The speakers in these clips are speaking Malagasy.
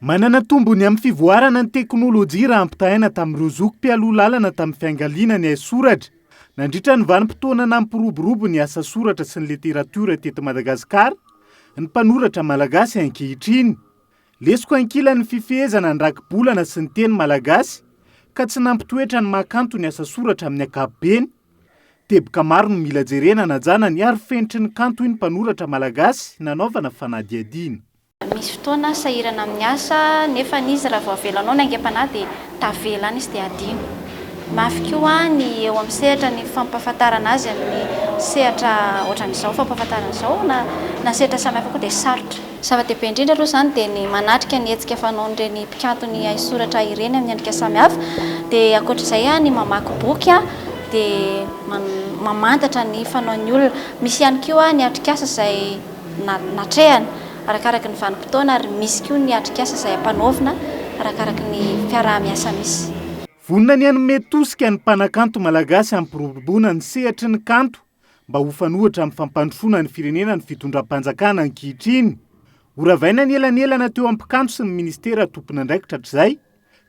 Manana tombony amin'ny fivoarana ny teknolojia raha ampitahaina tamin'ireo zoky mpialoha lalana tamin'ny fiangaliana ny haisoratra. Nandritra ny vanim-potoana nampiroborobo ny asa soratra sy ny literatiora teto Madagasikara ny mpanoratra malagasy ankehitriny. Lesoka ankilan'ny fifehezana ny rakibolana sy ny teny malagasy ka tsy nampitoetra ny maha kanto ny asa soratra amin'ny ankapobeny. Teboka maro no mila jerena hanajana ny aro fenitry ny kanto hoy ny mpanoratra malagasy nanaovana fanadihadiana. Misy fotoana sahirana amin'ny asa nefa izy raha vao avelanao ny aingam-panahy dia tavela any izy dia adino. Mafy koa ny eo amin'ny sehatra ny fampahafantarana azy amin'ny sehatra ohatran'izao fampahafantarana izao na na sehatra samihafa koa dia sarotra. Zava-dehibe indrindra aloha izany dia ny manatrika ny hetsika fanaon'ireny mpikanto ny haisoratra ireny amin'ny endrika samihafa dia ankoatra izay ny mamaky boky dia mamantatra ny fanaon'ny olona. Misy ihany koa ny atrikasa izay natrehana arakaraka ny vanim-potoana ary misy koa ny atrikasa izay ampanaovina arakaraka ny fiaraha-miasa misy. Vonona ny hanome tosika ny mpanakanto malagasy hampiroboroboana ny sehatry ny kanto mba ho fanohitra amin'ny fampandrosoana ny firenena ny fitondram-panjakana ankehitriny. Horavaina ny elanelana teo amin'ny mpikanto sy ny minisitera tompon'andraikitra hatrizay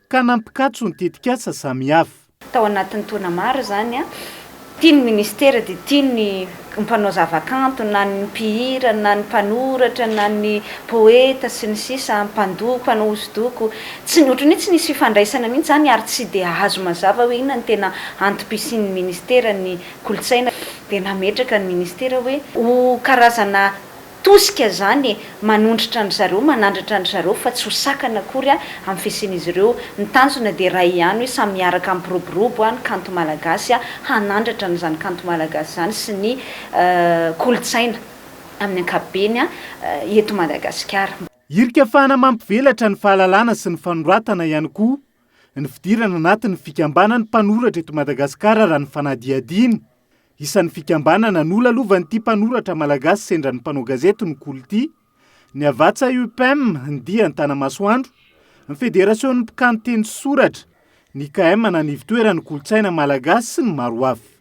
ka nampikatso ny tetikasa samihafa. Tao anatin'ny taona maro izany, tia ny minisitera dia tia ny mpanao zavakanto, na ny mpihira, na ny mpanoratra, na ny poeta sy ny sisa, mpandoko, mpanao hosodoko. Tsy, ohatran'ny hoe tsy nisy fifandraisana mihitsy izany ary tsy dia azo mazava hoe inona no tena antom-pisian'ny minisiteran'ny kolontsaina. Dia nametraka ny minisitera hoe ho karazana Tosika izany e, manondrotra an-dry zareo, manandratra an-dry zareo fa tsy ho sakana akory amin'ny fisian'izy ireo. Ny tanjona dia iray ihany hoe samy miaraka hampiroborobo ny kanto malagasy, hanandratra an'izany kanto malagasy izany sy ny kolontsaina amin'ny ankapobeny eto Madagasikara. Hirika ahafahana mampivelatra ny fahalalana sy ny fanoratana ihany koa ny fidirana anatin'ny fikambanan'ny mpanoratra eto Madagasikara raha ny fanadihadiana. Isan'ny fikambanana nolalovan'ity mpanoratra malagasy sendra ny mpanao gazety ny Kolo ity, ny Havatsa UPEM, ny Dihy Antanamasoandro, ny Federasion'ny Mpikanto Teny sy Soratra, ny IKM na ny Ivotoeran'ny Kolontsaina Malagasy sy ny maro hafa.